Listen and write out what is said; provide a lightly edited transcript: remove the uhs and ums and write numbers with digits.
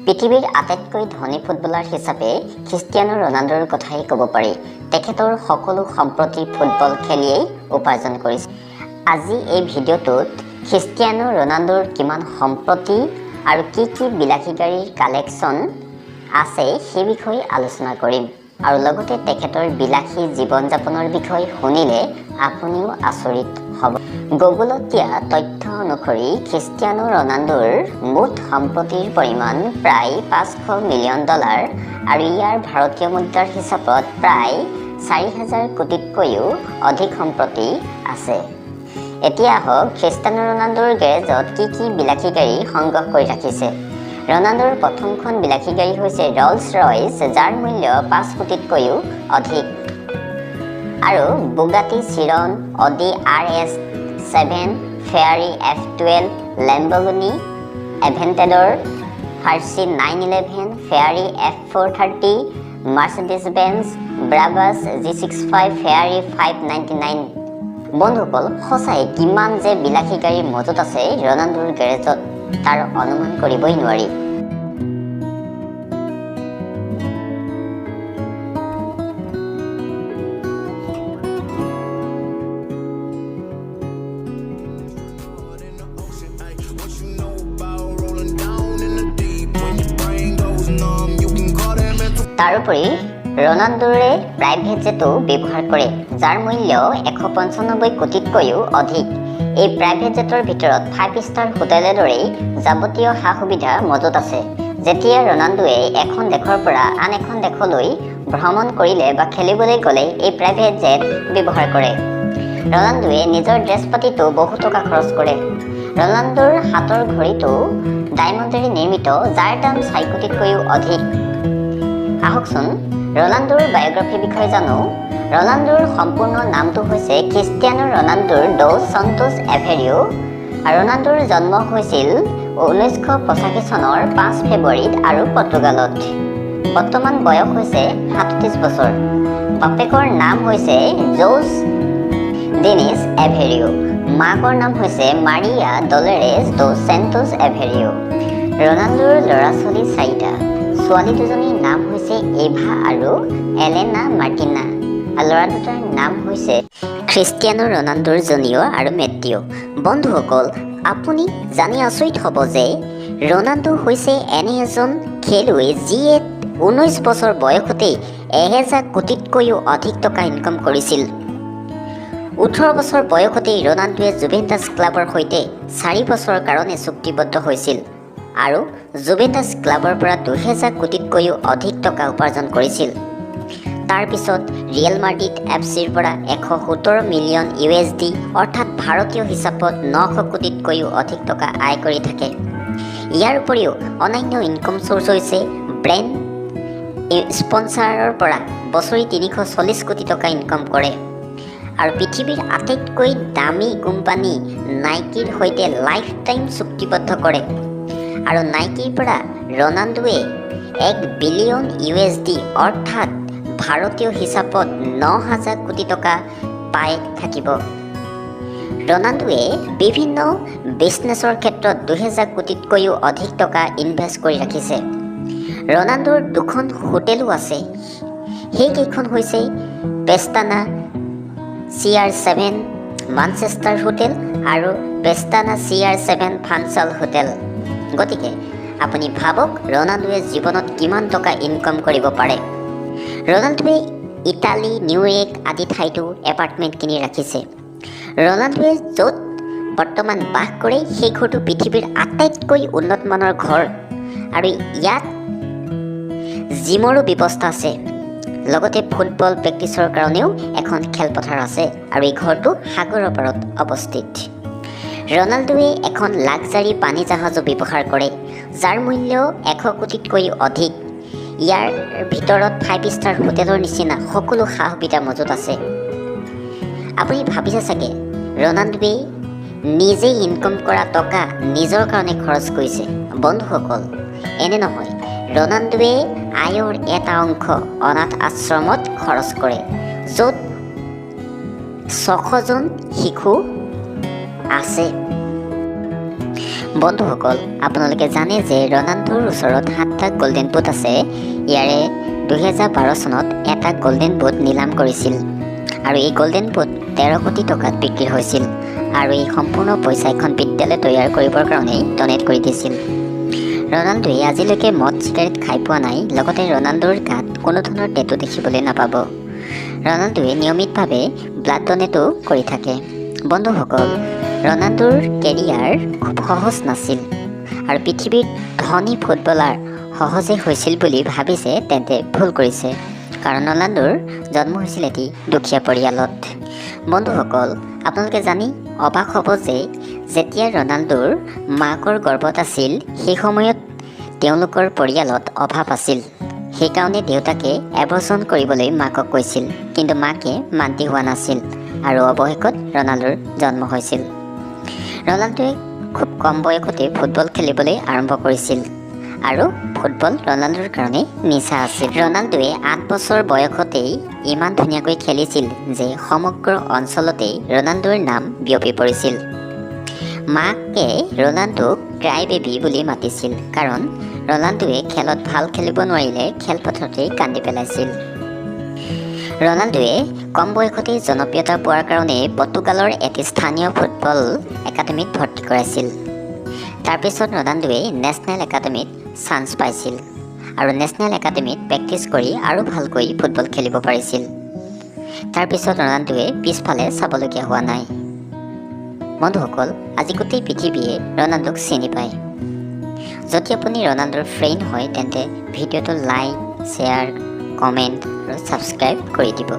পৃথিৱীৰ আটাইতকৈ ধনী ফুটবলাৰ হিচাপে খ্ৰীষ্টিয়ানো ৰনাল্ডোৰ কথাই ক'ব পাৰি। তেখেতৰ সকলো সম্পত্তি ফুটবল খেলিয়েই উপাৰ্জন কৰিছে। আজি এই ভিডিঅ'টোত খ্ৰীষ্টিয়ানো ৰনাল্ডোৰ কিমান সম্পত্তি আৰু কি কি বিলাসী গাড়ীৰ কালেকশ্যন আছে, সেই বিষয়ে আলোচনা কৰিম আৰু লগতে তেখেতৰ বিলাসী জীৱন যাপনৰ বিষয়ে শুনিলে আপুনিও আচৰিত হ'ব। গুগলত দিয়া তথ্য অনুসৰি খ্ৰীষ্টিয়ানো ৰনাল্ডোৰ মুঠ সম্পত্তিৰ পৰিমাণ প্ৰায় 500 মিলিয়ন ডলাৰ আৰু ইয়াৰ ভাৰতীয় মুদ্ৰাৰ হিচাপত প্ৰায় 4 হাজাৰ কোটিতকৈও অধিক সম্পত্তি আছে। এতিয়া আহক, খ্ৰীষ্টিয়ানো ৰনাল্ডোৰ গেৰেজত কি কি বিলাসী গাড়ী সংগ্ৰহ কৰি ৰাখিছে। ৰনাল্ডোৰ প্ৰথমখন বিলাসী গাড়ী হৈছে ৰলছ ৰইচ, যাৰ মূল্য 5 কোটিতকৈও অধিক আৰু Bugatti Chiron, Audi R S 7, Ferrari F 12, Lamborghini এভেণ্টেডৰ, Porsche 911, Ferrari F 430, Mercedes Benz Brabus G 65, Ferrari 599। বন্ধুসকল, সঁচাই কিমান যে বিলাসী গাড়ী মজুত আছে ৰনাল্ডোৰ গেৰেজত, তাৰ অনুমান কৰিবই নোৱাৰি। What you know about rolling down in the deep? When your brain goes numb, you can call that mental. তাৰোপৰি ৰনাল্ডোৰে প্ৰাইভেট জেটো ব্যৱহাৰ কৰে, যাৰ মূল্য 195 কোটিতকৈও অধিক। এই প্ৰাইভেট জেটৰ ভিতৰত ফাইভ ষ্টাৰ হোটেলৰ দৰেই যাৱতীয় সা সুবিধা মজুত আছে। যেতিয়া ৰনাল্ডোৱে এখন দেশৰ পৰা আন এখন দেশলৈ ভ্ৰমণ কৰিলে বা খেলিবলৈ গ'লে এই প্ৰাইভেট জেট ব্যৱহাৰ কৰে। ৰনাল্ডোৱে নিজৰ ড্ৰেছ পাতিতো বহু টকা খৰচ কৰে। ৰনাল্ডোৰ হাতৰ ঘড়ীটো ডায়মণ্ডেৰে নিৰ্মিত, যাৰ দাম 4 কোটিতকৈও অধিক। আহকচোন, ৰনাল্ডোৰ বায়'গ্ৰাফীৰ বিষয়ে জানো। ৰনাল্ডোৰ সম্পূৰ্ণ নামটো হৈছে খ্ৰীষ্টিয়ানো ৰনাল্ডোৰ ডছ সন্তোছ এভেৰিঅ'। ৰনাল্ডোৰ জন্ম হৈছিল 1985 চনৰ 5 ফেব্ৰুৱাৰীত আৰু পৰ্তুগালত। বৰ্তমান বয়স হৈছে 37 বছৰ। বাপেকৰ নাম হৈছে জ'ছ ডেনিছ এভেৰিঅ'। মাকৰ নাম হৈছে মাৰিয়া ডলেৰেছ ডছ চেণ্টোছ এভেৰিঅ'। ৰনাল্ডোৰ ল'ৰা ছোৱালী চাৰিটা। ছোৱালী দুজনীৰ নাম হৈছে এভা আৰু এলেনা মাৰ্টিনা আৰু ল'ৰা দুটাৰ নাম হৈছে খ্ৰীষ্টিয়ানো ৰনাল্ডোৰ জুনিয়ৰ আৰু মেটিঅ'। বন্ধুসকল, আপুনি জানি আচৰিত হ'ব যে ৰনাল্ডো হৈছে এনে এজন খেলুৱৈ, যিয়ে 19 বছৰ বয়সতেই 1000 কোটিতকৈও অধিক টকা ইনকাম কৰিছিল। 18 বছৰ বয়সতেই ৰনাল্ডোৱে জুভেণ্টাছ ক্লাবৰ সৈতে 4 বছৰৰ কাৰণে চুক্তিবদ্ধ হৈছিল আৰু জুভেণ্টাছ ক্লাবৰ পৰা 2000 কোটিতকৈও অধিক টকা উপাৰ্জন কৰিছিল। তাৰপিছত ৰিয়েল মাদ্ৰিদ এফ চিৰ পৰা 117 মিলিয়ন ইউ এছ ডি, অৰ্থাৎ ভাৰতীয় হিচাপত 900 কোটিতকৈও অধিক টকা আয় কৰি থাকে। ইয়াৰ উপৰিও অন্যান্য ইনকম চ'ৰ্চ হৈছে ব্ৰেণ্ড স্পনচাৰৰ পৰা বছৰি 340 কোটি টকা ইনকম কৰে আৰু পৃথিৱীৰ আটাইতকৈ দামী কোম্পানী নাইকিৰ সৈতে লাইফ টাইম চুক্তিবদ্ধ কৰে আৰু নাইকিৰ পৰা ৰনাল্ডোৱে 1 বিলিয়ন ইউ এছ ডি, অৰ্থাৎ ভাৰতীয় হিচাপত 9 হাজাৰ কোটি টকা পাই থাকিব। ৰনাল্ডোৱে বিভিন্ন বিজনেছৰ ক্ষেত্ৰত 2000 কোটিতকৈও অধিক টকা ইনভেষ্ট কৰি ৰাখিছে। ৰনাল্ডোৰ দুখন হোটেলো আছে। সেইকেইখন হৈছে পেষ্টানা চি আৰ 7 মানচেষ্টাৰ হোটেল আৰু পেষ্টানা চি আৰ 7 ফানচাল হোটেল। গতিকে আপুনি ভাবক, ৰনাল্ডোৱে জীৱনত কিমান টকা ইনকাম কৰিব পাৰে। ৰনাল্ডোৱে ইটালী, নিউয়ৰ্ক আদি ঠাইতো এপাৰ্টমেণ্ট কিনি ৰাখিছে। ৰনাল্ডোৱে য'ত বৰ্তমান বাস কৰে, সেই ঘৰটো পৃথিৱীৰ আটাইতকৈ উন্নতমানৰ ঘৰ আৰু ইয়াত জিমৰো ব্যৱস্থা আছে। লগতে ফুটবল প্ৰেক্টিছৰ কাৰণেও এখন খেলপথাৰ আছে আৰু এই ঘৰটো সাগৰৰ পাৰত অৱস্থিত। ৰনাল্ডোৱে এখন লাক্সাৰী পানী জাহাজো ব্যৱহাৰ কৰে, যাৰ মূল্য 100 কোটিতকৈ অধিক। ইয়াৰ ভিতৰত ফাইভ ষ্টাৰ হোটেলৰ নিচিনা সকলো সা সুবিধা মজুত আছে। আপুনি ভাবিছে চাগে, ৰনাল্ডোৱে নিজেই ইনকাম কৰা টকা নিজৰ কাৰণে খৰচ কৰিছে। বন্ধুসকল, এনে নহয়। ৰনাল্ডোৱে আয়ৰ এটা অংশ অনাথ আশ্ৰমত খৰচ কৰে, য'ত 600জন শিশু আছে। বন্ধুসকল, আপোনালোকে জানে যে ৰনাল্ডোৰ ওচৰত সাতটা গল্ডেন বুট আছে। ইয়াৰে 2012 চনত এটা গল্ডেন বুট নিলাম কৰিছিল আৰু এই গল্ডেন বুট 13 কোটি টকাত বিক্ৰী হৈছিল আৰু এই সম্পূৰ্ণ পইচা এখন বিদ্যালয় তৈয়াৰ কৰিবৰ কাৰণেই ডনেট কৰি দিছিল। ৰনাল্ডোৱে আজিলৈকে মদ, চিগাৰেট খাই পোৱা নাই। লগতে ৰনাল্ডোৰ গাত কোনো ধৰণৰ টেটু দেখিবলৈ নাপাব। ৰনাল্ডোৱে নিয়মিতভাৱে ব্লাড ডনেটো কৰি থাকে। বন্ধুসকল, ৰনাল্ডোৰ কেৰিয়াৰ খুব সহজ নাছিল আৰু পৃথিৱীৰ ধনী ফুটবলাৰ সহজে হৈছিল বুলি ভাবিছে, তেন্তে ভুল কৰিছে। কাৰণ ৰনাল্ডোৰ জন্ম হৈছিল এটি দুখীয়া পৰিয়ালত। বন্ধুসকল, আপোনালোকে জানি অবাক হ'ব যে যেতিয়া ৰনাল্ডোৰ মাকৰ গৰ্ভত আছিল, সেই সময়ত তেওঁলোকৰ পৰিয়ালত অভাৱ আছিল। সেইকাৰণে দেউতাকে এবৰ্চন কৰিবলৈ মাকক কৈছিল, কিন্তু মাকে মান্তি হোৱা নাছিল আৰু অৱশেষত ৰনাল্ডোৰ জন্ম হৈছিল। ৰনাল্ডোৱে খুব কম বয়সতে ফুটবল খেলিবলৈ আৰম্ভ কৰিছিল আৰু ফুটবল ৰনাল্ডোৰ কাৰণে নিচা আছিল। ৰনাল্ডোৱে 8 বছৰ বয়সতেই ইমান ধুনীয়াকৈ খেলিছিল যে সমগ্ৰ অঞ্চলতেই ৰনাল্ডোৰ নাম বিয়পি পৰিছিল। মাকে ৰনাল্ডোক ক্ৰাই বেবী বুলি মাতিছিল, কাৰণ ৰনাল্ডোৱে খেলত ভাল খেলিব নোৱাৰিলে খেলপথাৰতেই কান্দি পেলাইছিল। ৰনাল্ডোৱে কম বয়সতেই জনপ্ৰিয়তা পোৱাৰ কাৰণে পৰ্তুগালৰ এটি স্থানীয় ফুটবল একাডেমীত ভৰ্তি কৰাইছিল। তাৰপিছত ৰনাল্ডোৱে নেশ্যনেল একাডেমীত চান্স পাইছিল আৰু নেশ্যনেল একাডেমীত প্ৰেক্টিছ কৰি আৰু ভালকৈ ফুটবল খেলিব পাৰিছিল। তাৰপিছত ৰনাল্ডোৱে পিছফালে চাবলগীয়া হোৱা নাই। বন্ধুসকল, আজি গোটেই পৃথিৱীয়ে ৰনাল্ডোক চিনি পায়। যদি আপুনি ৰনাল্ডোৰ ফ্ৰেণ্ড হয়, তেন্তে ভিডিঅ'টো লাইক, শ্বেয়াৰ, কমেণ্ট আৰু ছাবস্ক্ৰাইব কৰি দিব।